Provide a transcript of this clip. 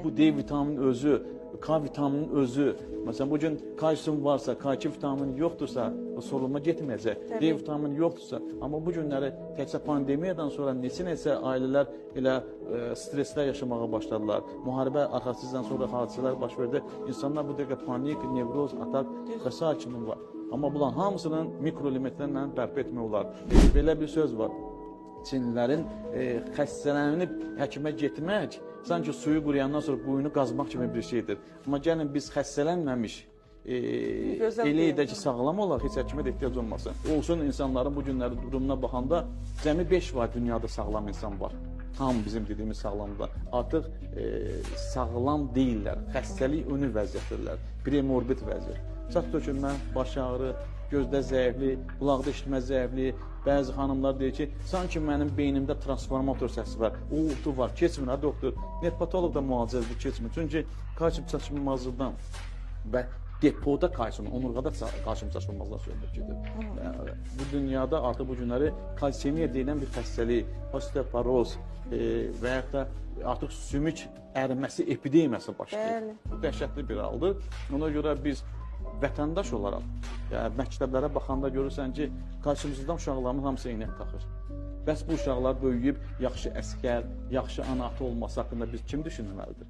Bu D vitaminin özü, K vitaminin özü, məsələn bu gün kalsium varsa, K2 vitamini yoxdursa, o sorulma getməyəcək. Təbii. D vitamini yoxdursa, amma bu günləri təkcə pandemiyadan sonra neçə-neçə ailələr elə stresslər yaşamağa başladılar. Müharibə arxasından sonra hadisələr baş verdi. İnsanlar bu dəqiqə panik, nevroz, atak və sair kimi var. Amma bunların hamısının mikroelementlərlə bərpa etmək olar. Belə bir söz var. Çinlilərin xəstələnib həkimə getmək sanki suyu quruyandan sonra quyunu qazmaq kimi bir şeydir. Amma gəlin biz xəstələnməmiş Gözəl elə deyil. edək ki, sağlam olaq, heç həkimə də ehtiyac olmasın. Olsun insanların bu günləri durumuna baxanda cəmi 5 var dünyada sağlam insan var. Tam bizim dediyimiz sağlamda. Artıq sağlam deyillər. Xəstəlik önü vəziyyətdədirlər. Premorbid vəziyyət. Saç tökülmə, baş ağrı, gözdə zəiflik, qulaqda eşitmə zəifliyi. Bəzi xanımlar deyir ki, sanki mənim beynimdə transformator səsi var, uğultu var, keçmir ha doktor. Nefrolog da müalicədir, keçmir. Çünki kalsium çatışmazlığından və depoda kalsium, onurğada kalsium çatışmazlığından söhbət gedir. Yəni, bu dünyada artıq bu günləri kalsemiya deyilən bir xəstəlik, osteoporoz və yaxud da artıq sümük əriməsi epidemiyası başlayır. Bəli. Bu dəhşətli bir haldır. Ona görə biz vətəndaş olaraq, yəni məktəblərə baxanda görürsən ki, kalsiumsuzdan uşaqların hamısı eynək taxır. Bəs bu uşaqlar böyüyüb yaxşı əsgər, yaxşı ana-ata olması haqqında biz kim düşünməlidir?